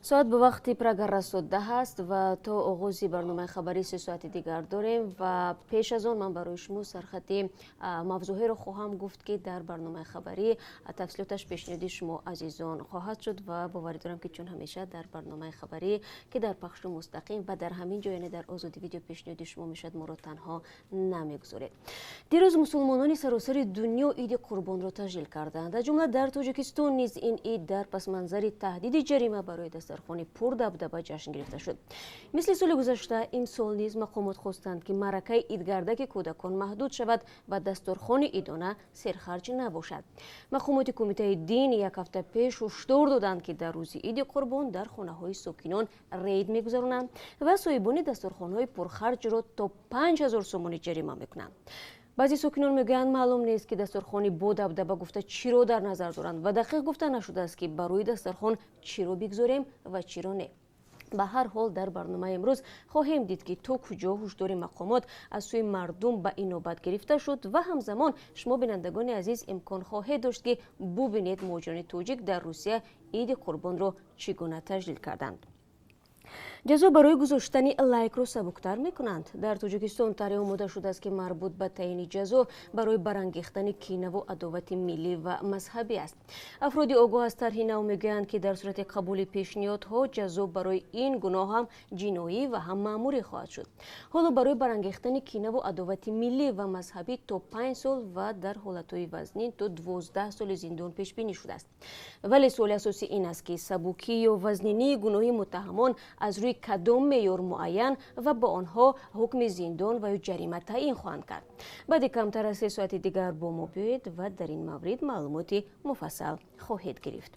Соат ба вақти Прага расо 10 аст ва то оғози барномаи хабарӣ 3 соати дигар дорем. Ва пеш аз он ман барои шумо сархати мавзӯъҳоеро хоҳам гуфт, ки дар барномаи хабарӣ тафсилоташ пешниҳоди шумо азизон хоҳад шуд. Ва боварӣ дорам, ки чун ҳамеша дар барномаи хабарӣ, ки дар пахши мустақим ва дар ҳамин ҷо, яъне дар Озодӣ Видео, пешниҳоди шумо мешавад, моро танҳо намегузоред. Дирӯз мусулмонони саросари дунё Иди Қурбонро таҷлил карданд. Аз ҷумла дар Тоҷикистон низ ин ид дар пасманзари таҳдиди ҷарима барои дастархони пурдабдаба ҷашн гирифта шуд. Мисли соли гузашта, имсол низ мақомот хостанд, ки маъракаи идгардаки кӯдакон маҳдуд шавад ва дастурхони идона серхарҷ набошад. Мақомоти кумитаи дин як ҳафта пеш ҳушдор доданд, ки дар рӯзи Иди Қурбон дар хонаҳои сокинон рейд мегузаронанд ва соҳибони дастурхонҳои пурхарҷро то 5000 сомонӣ ҷарима мекунанд. Баъзе сокинон мегӯянд, маълум нест, ки дастурхони бо дабдаба гуфта чиро дар назар доранд ва дақиқ гуфта нашудааст, ки ба рӯи дастархон чиро бигзорем ва чиро не. Ба ҳар ҳол, дар барномаи имрӯз хоҳем дид, ки то куҷо ҳушдори мақомот аз сӯи мардум ба инобат гирифта шуд. Ва ҳамзамон шумо, бинандагони азиз, имкон хоҳед дошт, ки бубинед, муҳоҷирони тоҷик дар Русия Иди Қурбонро чӣ гуна таҷлил карданд. Ҷазо барои гузоштани лайкро сабуктар мекунанд. Дар Тоҷикистон тарҳе омода шудааст, ки марбут ба таъйини ҷазо барои барангехтани кинаву адовати миллӣ ва мазҳабӣ аст. Афроди огоҳ аз тарҳи нав мегӯянд, ки дар сурати қабули пешниҳодҳо ҷазо барои ин гуноҳ ҳам ҷиноӣ ва ҳам маъмурӣ хоҳад шуд. Ҳоло барои барангехтани кинаву адовати миллӣ ва мазҳабӣ то 5 сол ва дар ҳолатҳои вазнин то 12 соли зиндон пешбинӣ шудааст. Вале суоли асосӣ ин аст, ки сабукӣ ё вазнинии гуноҳи муттаҳамон аз рӯи кадом меъёр муайян ва ба онҳо ҳукми зиндон ва ё ҷарима таъин хоҳанд кард? Баъди камтар аз 3 соати дигар бо мо биёед ва дар ин маврид маълумоти муфассал хоҳед гирифт.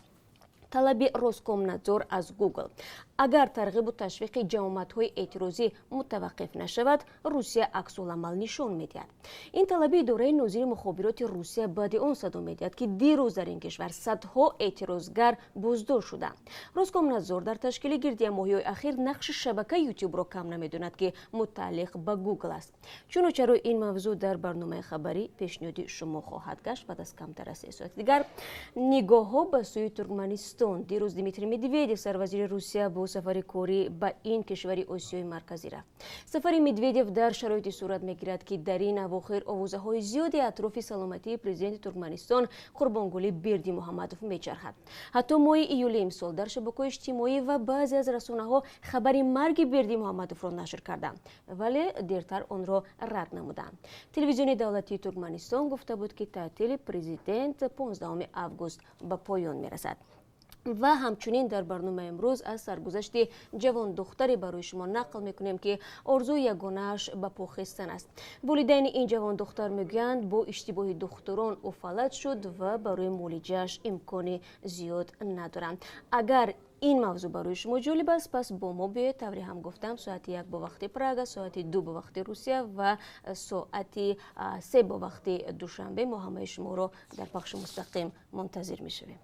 Талаби Роскомнадзор аз Гугл: агар тарғибу ташвиқи ҷамоатҳои эътирозӣ мутаваққиф нашавад, Русия аксуламал нишон медиҳад. Ин талаби идораи нозири мухобироти Русия баъди он садо медиҳад, ки дирӯз дар ин кишвар садҳо эътирозгар боздошт шуданд. Роскомнадзор дар ташкили гирдиҳамоиҳои ахир нақши шабакаи Ютубро кам намедонад, ки мутааллиқ ба Гугл аст. Чуну чаро ин мавзӯъ дар барномаи хабарӣ пешниҳоди шумо хоҳад гашт баъд аз камтар аз 3 соати дигар. Нигоҳҳо ба сӯи Туркманистон. Дирӯз Дмитрий Медведев, сарвазири Русия, бо сафари корӣ ба ин кишвари Осиёи Марказӣ рафт. Сафари Медведев дар шароите сурат мегирад, ки дар ин авохир овозаҳои зиёде атрофи саломатии президенти Туркманистон Қурбонгулӣ Бердимуҳаммадов мечархад. Ҳатто моҳи июли имсол дар шабакаҳои иҷтимоӣ ва баъзе аз расонаҳо хабари марги Бердимуҳаммадовро нашр карданд, вале дертар онро рад намуданд. Телевизиони давлатии Туркманистон гуфта буд, ки таътили президент 15 август ба поён мерасад. Ва ҳамчунин дар барномаи имрӯз аз саргузашти ҷавондухтаре барои шумо нақл мекунем, ки орзуи ягонааш ба по хестан аст. Волидайни ин ҷавондухтар мегӯянд, бо иштибоҳи духтурон ӯ фалаҷ шуд ва барои муолиҷааш имкони зиёд надоранд. Агар ин мавзӯъ барои шумо ҷолиб аст, пас бо мо биёед. Тавре ҳам гуфтам, соати 1 бо вақти Прага, соати 2 бо вақти Русия ва соати 3 бо вақти Душанбе мо ҳамаи шуморо дар пахши мустақим мунтазир мешавем.